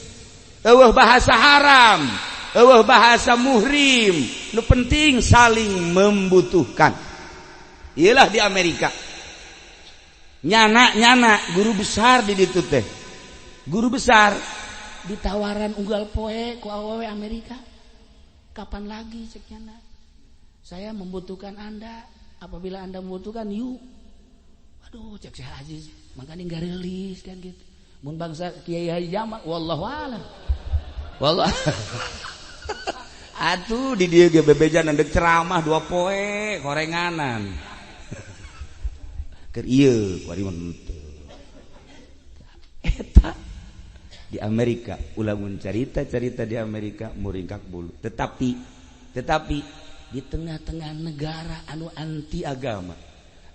Eueuh bahasa haram, eueuh bahasa muhrim, nu penting saling membutuhkan. Iyalah di Amerika. Nyana-nyana guru besar di ditu teh. Guru besar ditawaran unggal poe ku awewe Amerika. Kapan lagi cek nyana? Saya membutuhkan Anda. Apabila Anda membutuhkan, yuk. Aduh, cek Syekh Aziz, makanya nggak rilis kan gitu. Mun bangsa Kiai Haji Jamal, wallahu a'lam. Wallah. Atuh di dieu ge bebejan ndek ceramah dua poe korenganan. Keur ieu kuari mah henteu. Eta di Amerika ulah mun carita-carita di Amerika muringkak bulu. Tetapi di tengah-tengah negara anu anti agama,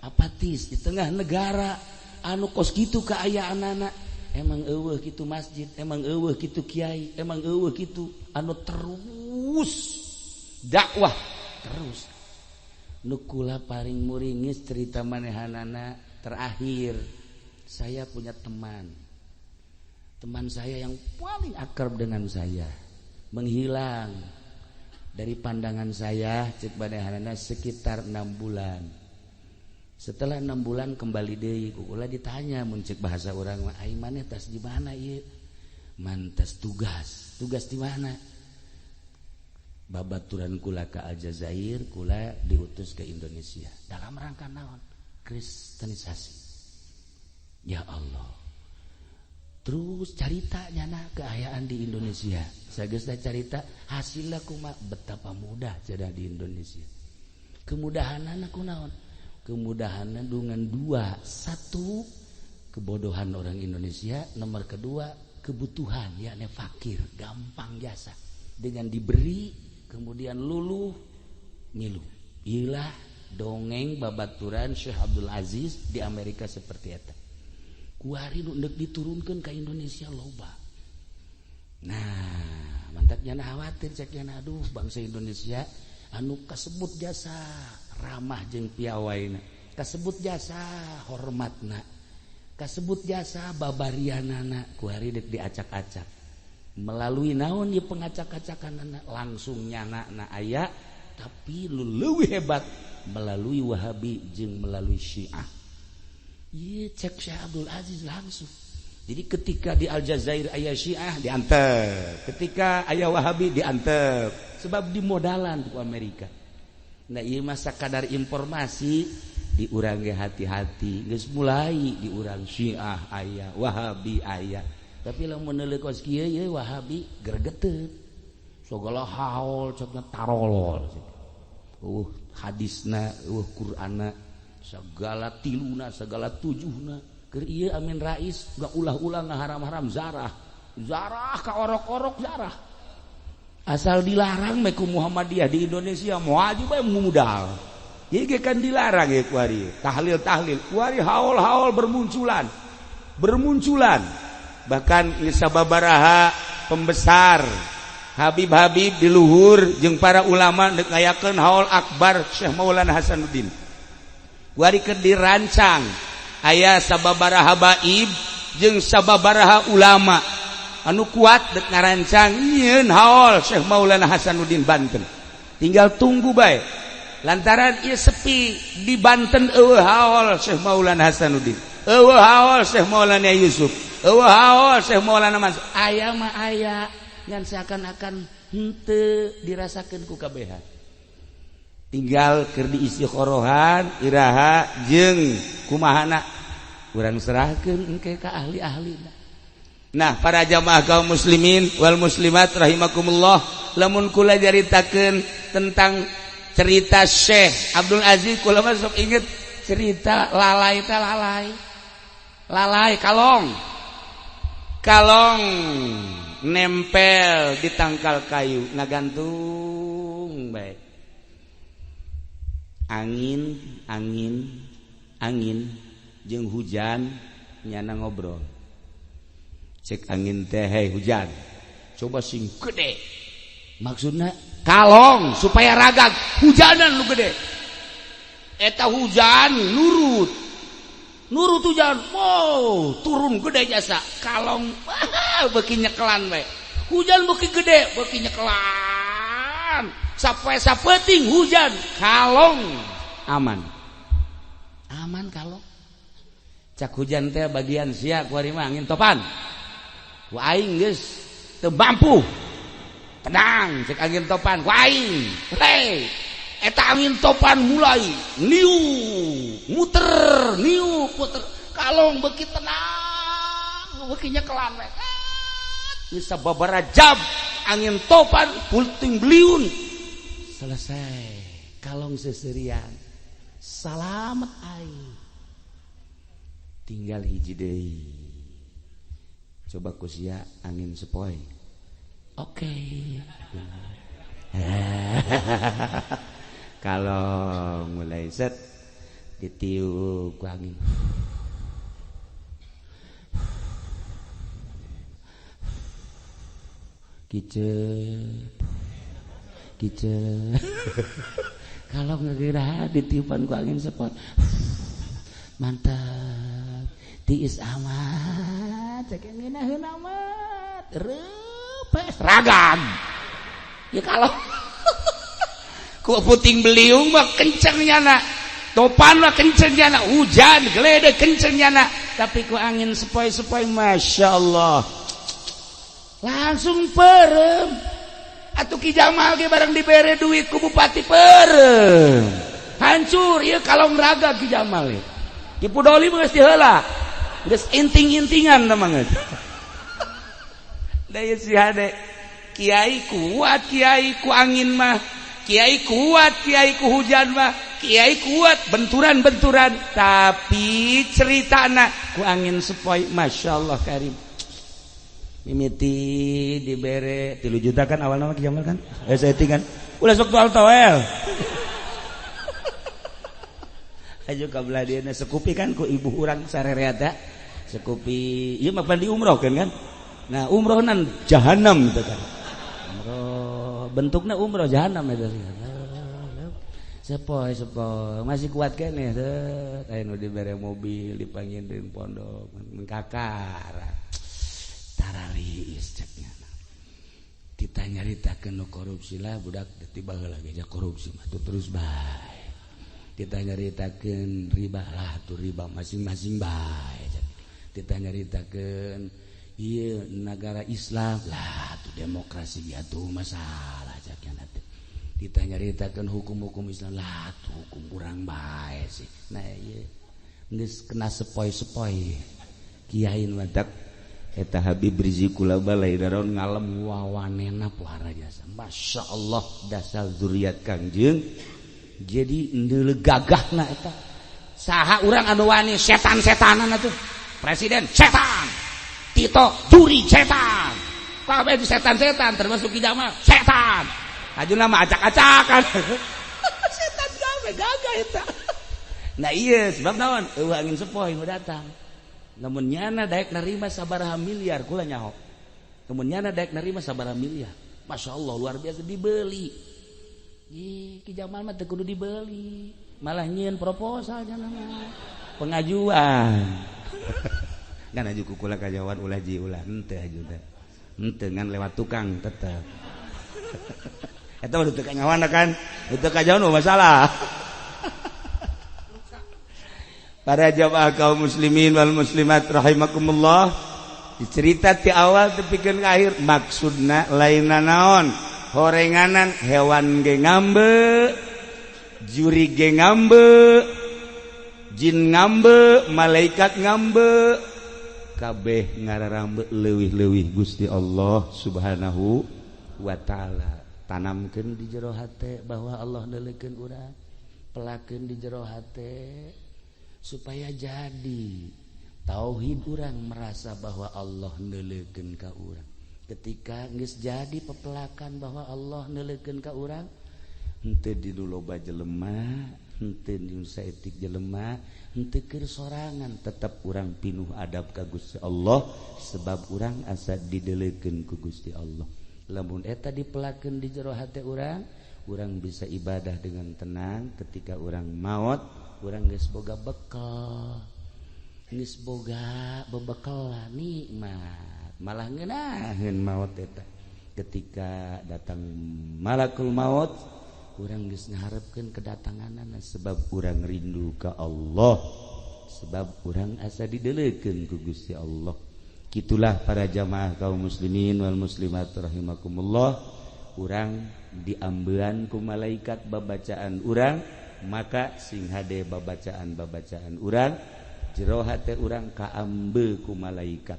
apatis, di tengah negara anu kos kitu kaayaanana, emang eueuh kitu masjid, emang eueuh kitu kiai, emang eueuh kitu anu terus dakwah terus. Nu kula paling muringis cerita manehanana terakhir, saya punya teman. Teman saya yang paling akrab dengan saya menghilang dari pandangan saya cek manehanana sekitar 6 bulan. Setelah 6 bulan kembali deui, kula ditanya mun cek bahasa urang mah, ai maneh tas di mana ieu? Mantas tugas. Tugas di mana? Babaturan kula ke Aljazair, kula diutus ke Indonesia dalam rangka naon? Kristenisasi. Ya Allah. Terus carita nyana keayaan di Indonesia. Sageusna carita hasilna kumaha, betapa mudah jadi di Indonesia. Kemudahanana kunaon? Kemudahanna dengan dua. Satu, kebodohan orang Indonesia, nomor kedua kebutuhan, yakni fakir, gampang jasa. Dengan diberi kemudian luluh milu. Ilah dongeng babaturan Syekh Abdul Aziz di Amerika seperti eta. Kuari nu deuk diturunkeun ka Indonesia loba. Nah, mantak nyana khawatir, cek nyana, aduh, bangsa Indonesia anu kasebut jasa ramah jeung piawaina, kasebut jasa hormatna, kasebut jasa babarianana, kuari deuk diacak-acak. Melalui naon ieu pengacak-acakan? Langsung nyana na aya, tapi lu leuwih hebat melalui Wahabi jeung melalui Syiah. Ieu cek Syekh Abdul Aziz langsung. Jadi ketika di Aljazair aya Syiah diantep, ketika aya Wahabi diantep, sebab dimodalan ku Amerika. Nah, ieu mah sakadar informasi di urang ge hati-hati, geus mulai di urang Syiah aya, Wahabi aya. Tapi lamun meuneuleuk kos kieu, ieu Wahabi gregeteun. Segala haul cekna tarolol. Hadisna, Qur'anna, segala tiluna, segala tujuhna. Keur ieu Amin Rais gak ulah-ulah ngaharam-haram zarah. Zarah ka orok-orok zarah. Asal dilarang meh ku Muhammadiyah di Indonesia moal bae mudal. Ieu ge kan dilarang ya kuari. Tahlil-tahlil, kuari haul-haul bermunculan. Bermunculan. Bahkan sababaraha pembesar Habib-habib di luhur jeung para ulama deuk ngayakeun haul akbar Syekh Maulana Hasanuddin. Kuari keur dirancang aya sababaraha habaib jeung sababaraha ulama anu kuat dek ngarancang nyieun haul Syekh Maulana Hasanuddin Banten. Tinggal tunggu bae. Lantaran ieu sepi di Banten, eueuh haul Syekh Maulana Hasanuddin, eueuh haul Syekh Maulana Yusuf, eueuh haul Syekh Maulana Mansur. Aya mah aya, ngan seakan-akan henteu dirasakeun ku kabehan. Tinggal keur diistikhorohan iraha jeung kumahana, urang serahkeun engke ka ahli-ahlina. Nah, para jamaah kaum muslimin wal muslimat rahimakumullah, lamun kula caritakeun tentang cerita Syekh Abdul Aziz, kula mah sok inget cerita lalai teh, lalai. Lalai kalong. Kalong nempel di tangkal kayu, ngagantung bae. Angin, angin, angin jeung hujan nyana ngobrol. Cek angin teh, "Hei hujan, coba sing gede." Maksudnya kalong supaya ragag, hujanan lu gede. Eta hujan nurut, nurut hujan, wow, turun gede jasa. Kalong beuki nyekelan we. Hujan beuki gede, beuki nyekelan. Sampai sapeting hujan, kalong aman. Aman kalong. Cak hujan teh, bagian sia kuari mah angin topan. Ku aing geus teu mampu. Tenang, cek angin topan, ku aing. Hei, eta angin topan mulai niu, muter, niu, puter. Kalong beuki tenang, beuki nyekelan we. Bisa babara jam angin topan puting beliung selesai, kalong seserian salamet. Aing tinggal hiji deui, coba ku sia angin sepoi. Oke, kalau mulai set ditiup ku angin, kicep kicep. Kalau ngegira ditiupan ku angin sepoi, mantap, tiis amat, cek ngeunaheun amat, reupes ragam ya. Kalau ku puting beliung mah kenceng nyana, topan mah kenceng nyana, hujan geledek kenceng nyana, tapi ku angin sepoi-sepoi, masya Allah, langsung perem. Atuh Ki Jamal ge barang dibere duit ku bupati peureum. Hancur ieu kalong raga Ki Jamal ieu. Ki Pudoli mah geus diheula. Geus inting-intingan tah mah geus. Da ieu si hade kiai kuat kiai ku angin mah, kiai kuat kiai ku hujan mah, kiai kuat benturan-benturan, tapi ceritana ku angin sepoi masyaallah karim. Mimiti dibere 3 juta kan awal nama Ki Jamal kan? Saya kan. Ulah sok toel toel. Ayo ka belah dieuna sekupi kan ku ibu urang sarereata. Sekupi ieu mah pan diumrohkeun kan? Nah, umrohnan jahanam itu kan. Umroh bentukna umroh jahanam eta. Sepoi sepoi masih kuat keneh teh. Aya nu dibere mobil dipanggil deui pondok kakara. Tararis ceknya. Ditanyaritakeun nu korupsi lah budak tiba heula ge korupsi mah tuh terus bae. Ditanyaritakeun riba lah tuh riba masing-masing bae. Ditanyaritakeun ieu negara Islam lah tuh demokrasi ya tuh masalah ceknya teh. Ditanyaritakeun hukum-hukum Islam lah tuh hukum kurang bae sih. Nah ieu geus kena sepoi-sepoi kiai nu matak eta Habib Rizik kula balai daron ngalem wawanena puara jasa. Masya Allah dasar zuriat Kangjeng. Jadi ndeuleu gagahna eta. Saha urang anu wani setan-setanan atuh. Presiden setan. Tito juri setan. Kabeh setan-setan termasuk Ki Jamal setan. Ajuna mah acak-acakan. Setan kabeh gagah eta. Nah iya sebab naon? Eueuh angin sepoi nu datang. Namun nyana daek nerima sabaraha miliar kula nyaho. Namun nyana daek nerima sabaraha miliar. Masya Allah luar biasa dibeli. Ih, Ki Jamal mah teu kudu dibeli. Malah nyieun proposal nya mah. Pengajuan. Ngan aju ku kula kajawan ulah ji ulah henteu aju teh. Henteu ngan lewat tukang tetep. Eta mah teu kanyawan kan. Teu kajawan mah masalah. Para jamaah kaum muslimin wal muslimat rahimakumullah, dicerita ti awal tepikeun ka akhir maksudna lainna naon horenganan hewan ge ngambe, juri ge ngambe, jin ngambe, malaikat ngambe, kabeh ngararambe leuwih-leuwih Gusti Allah Subhanahu wa taala. Tanamkeun di jero hate bahwa Allah neuleukeun urang, pelakeun di jero hate supaya jadi tauhid urang merasa bahwa Allah neuleukeun ka urang. Ketika geus jadi pepelakan bahwa Allah neuleukeun ka urang, henteu di nu loba jelema, henteu di nu saeutik jelema, henteu keur sorangan, tetep urang pinuh adab ka Gusti Allah sebab urang asa dideleukeun ku Gusti Allah. Lamun eta dipelakeun di jero hate urang, urang bisa ibadah dengan tenang. Ketika urang maot, urang geus boga bekal, geus boga bebekalan nikmat, malah ngeunaheun maot eta. Ketika datang malakul maut, urang geus ngaharepkeun kedatanganana sebab urang rindu ka Allah, sebab urang asa dideleukeun ku Gusti Allah. Kitulah para jamaah kaum muslimin wal muslimat rahimakumullah, urang diambean ku malaikat babacaan urang, maka sing hade babacaan-babacaan urang jero hate urang kaambe ku malaikat.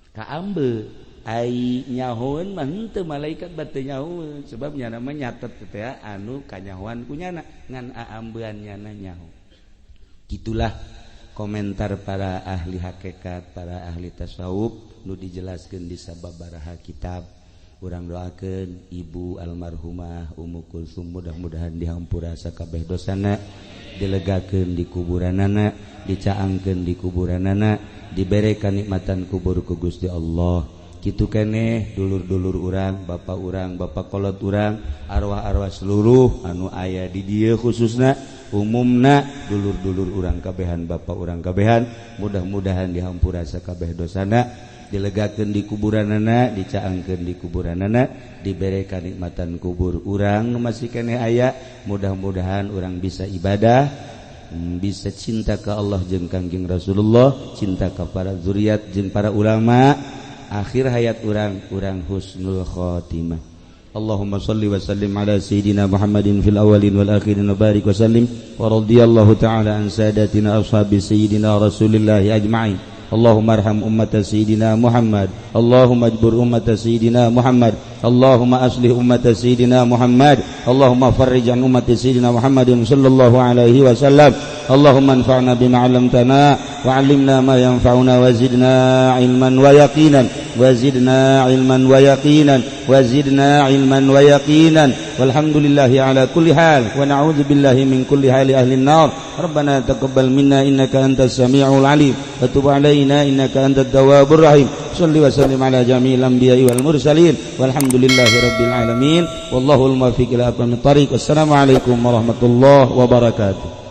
Kaambe ai nyahoeun mah henteu malaikat bate nyahoeun sebab nyana mah nyatet teh anu kanyahoan ku nyana ngan aambean nyana nyaho. Kitulah komentar para ahli hakikat, para ahli tasawuf nu dijelaskeun di sababaraha kitab. Urang doakeun ibu almarhumah Ummu Kulsum mudah-mudahan dihampura sakabeh dosana, dilegakeun di kuburanana, dicaangkeun di kuburanana, dibere kanikmatan kubur ku Gusti Allah. Kitu keneh dulur-dulur urang, bapak urang, bapak kolot urang, arwah-arwah seluruh anu aya di dieu khususna umumna dulur-dulur urang kabehan, bapak urang kabehan, mudah-mudahan dihampura sakabeh dosana, dilegakeun di kuburanana, dicaangkeun di kuburanana, dibere kanikmatan kubur urang nu masih keneh aya. Mudah-mudahan urang bisa ibadah, bisa cinta ke Allah jeung Kangjeng Rasulullah, cinta ka para zuriat jeung para ulama. Akhir hayat urang, urang husnul khotimah. اللهم صل وسلم على سيدنا محمد في الأولين والآخرين وبارك وسلم. ورضي الله تعالى عن ساداتنا أصحاب سيدنا رسول الله أجمعين. اللهم ارحم أمة سيدنا محمد، اللهم اجبر أمة سيدنا محمد، اللهم أصلح أمة سيدنا محمد، اللهم فرج عن أمة سيدنا محمد صلى الله عليه وسلم. اللهم انفعنا بما علمتنا وعلمنا ما ينفعنا وزدنا علما ويقينا، وزدنا علما ويقينا، وزدنا علما ويقينا. والحمد لله على كل حال، ونعوذ بالله من كل حال أهل النار. ربنا تقبل منا إنك أنت السميع العليم، وتب علينا إنك أنت التواب الرحيم. صل وسلم على جميع الأنبياء والمرسلين، والحمد لله رب العالمين، والله الموفق إلى أقوم الطريق. والسلام عليكم ورحمة الله وبركاته.